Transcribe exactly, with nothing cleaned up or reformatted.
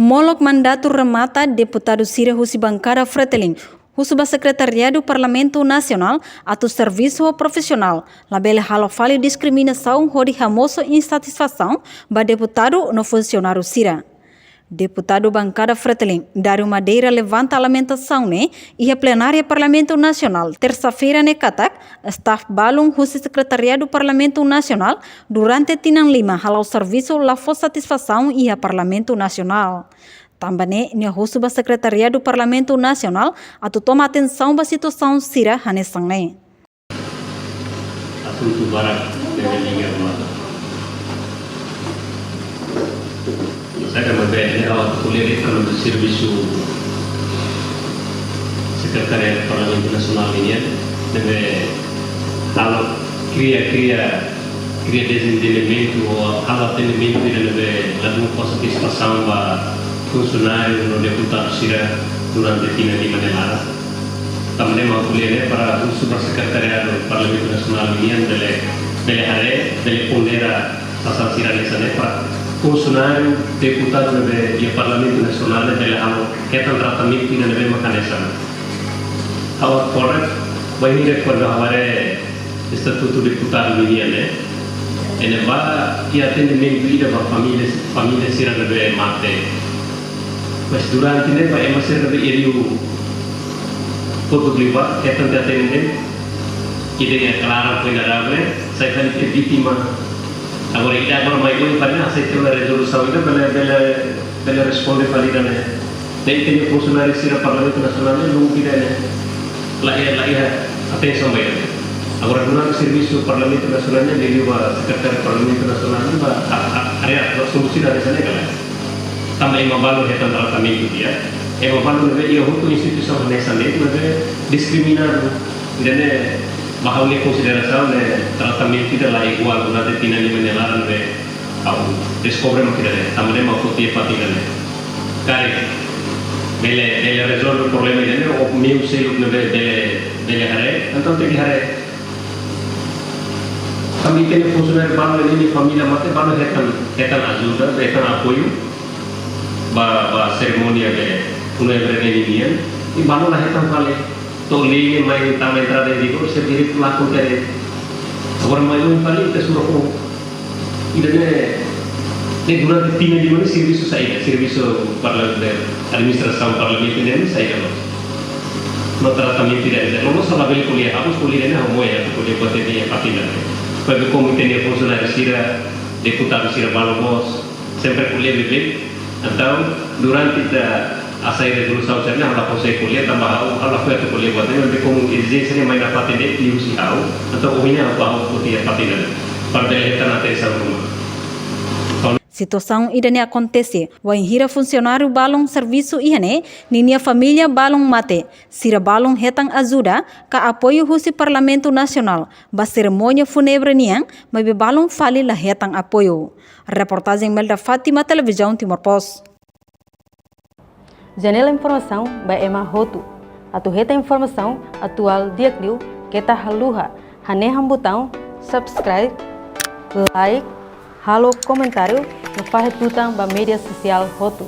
Molok mandatu remata, deputadu sira husi bankada Fretilin husu ba Sekretariadu Parlamentu Nasionál atu servisu ho profisionál, labele halo fali diskriminasaun hodi hamosu insatisfasaun ba deputadu no funsionáriu sira. Deputadu bankada Fretilin, Dário Madeira, levanta lamentasaun ne'e iha plenária Parlamentu Nasionál, tersa-feira ne'e katak, staf balun husi Sekretariadu Parlamentu Nasionál durante tinan lima hala'o servisu la fó satisfasaun iha Parlamentu Nasionál. Tanba ne'e, nia husu ba Sekretariadu Parlamentu Nasionál atu toma atensaun ba situasaun sira hanesan ne'e. Asuntu barak ne'ebé liga ba, saida, maibé ne'e ha'u atu ko'alia de'it kona-ba servisu Sekretariadu Parlamentu Nasionál nian, ne'ebé halo, kria, kria, kria dezentendimentu ou halo atendimentu ida ne'ebé ladún fó satisfasaun ba funsionáriu no deputadu sira durante tinan lima nia laran. Tanba ne'e mak ha'u ko'alia ne'e para husu ba Sekretariadu Parlamentu Nasionál nian bele, bele haree, bele pondera sasán sira hanesan ne'e para funsionáriu, deputadu ne'ebé iha Parlamentu Nasionál ne'e bele halo hetan tratamentu ida ne'ebé mak hanesan. Ha'u korek, bainhira kuandu ha'u haree estatutu deputadu nian ne'e, ne'ebá iha atendimentu ida ba família, família sira ne'ebé mate. Mas durante ne'e ba ema sira ne'ebé iha liu kotuk liubá, hetan tiha atendimentu, ida iha klaran vulnerável, sai fali tiha vítima. Agora, ida agora mai oin fali ne'e, hasai tiha ona rezolusaun ida, bele, bele, bele responde fali ida ne'e. Ne'e ita-nia funsionáriu sira Parlamentu Nasionál ne'e, lubuk ida ne'e, la iha, la iha atensaun ba ida ne'e. Agora, durante servisu Parlamentu Nasionál ne'e, liuliu ba Sekretáriu Parlamentu Nasionál ne'e, ba, a, a, área, ba solusi ida hanesan ne'e ka lae. Tanba ema balu hetan tratamentu di'ak. Ema balu ne'ebé iha hotu instituisaun hanesan ne'e, ne'ebé diskriminadu. Ida ne'e, ba ha'u-nia konsiderasaun ne'e, tratamentu ida la iguál durante tinan lima nia laran ne'ebé ha'u deskobre mak ida ne'e, tanba ne'e mak ha'u foti iha fatin ida ne'e. Karik bele, bele rezolve problema ida ne'e, ou meiu seluk ne'ebé bele, bele haree, entaun tenke haree. Tanba ita-nia funsionáriu balu ne'e nia família mate, balu hetan, hetan ajuda, hetan apoiu ba, ba serimónia be funu-ebre ne'e nian, i balu la hetan fali. To'o lei ne'e mai tama entrada em vigor, sira direitu lakon tiha de'it. Agora mai oin fali, ita sura fó. Ida ne'e, ne'e durante tinan lima ne'e servisu saida, servisu parla-, de administrasaun Parlamentu ne'e saida loos. No tratamentu ida ne'e, no, no, só labele ko'alia, ha'u mós ko'alia ne'e, ha'u moe atu ko'alia buat ne'e iha fatin ida ne'e. Maibé komu ita-nia funsionáriu sira, deputadu sira balu mós, sempre ko'alia beibeik. Entaun, durante ita hasai rezolusaun sira-ne'e, ha'u la konsege ko'alia, tanba ha'u, ha'u la foin atu ko'alia buat ne'e, maibé komu ezijénsia ne'e mai nafatin de'it, liuhusi ha'u, entaun ohin ne'e ha'u, ha'u foti iha fatin ida ne'e. Para bele hetan atensaun ruma. Situasaun ida-ne'e akontese wainhira funsionáriu balun servisu iha ne'e, ninia família balun mate, sira balun hetan ajuda ka apoiu husi Parlamentu Nasionál ba serimónia fúnebre nian, maibé balun fali la hetan apoiu. Reportajen Melda Fátima, Televizaun Timor Post. Janela informasaun ba ema hotu. Atu hetan informasaun atuál di'ak liu, keta haluha hanehan butaun subscribe, like, halo komentáriu no fahe tutan ba média sosiál hotu.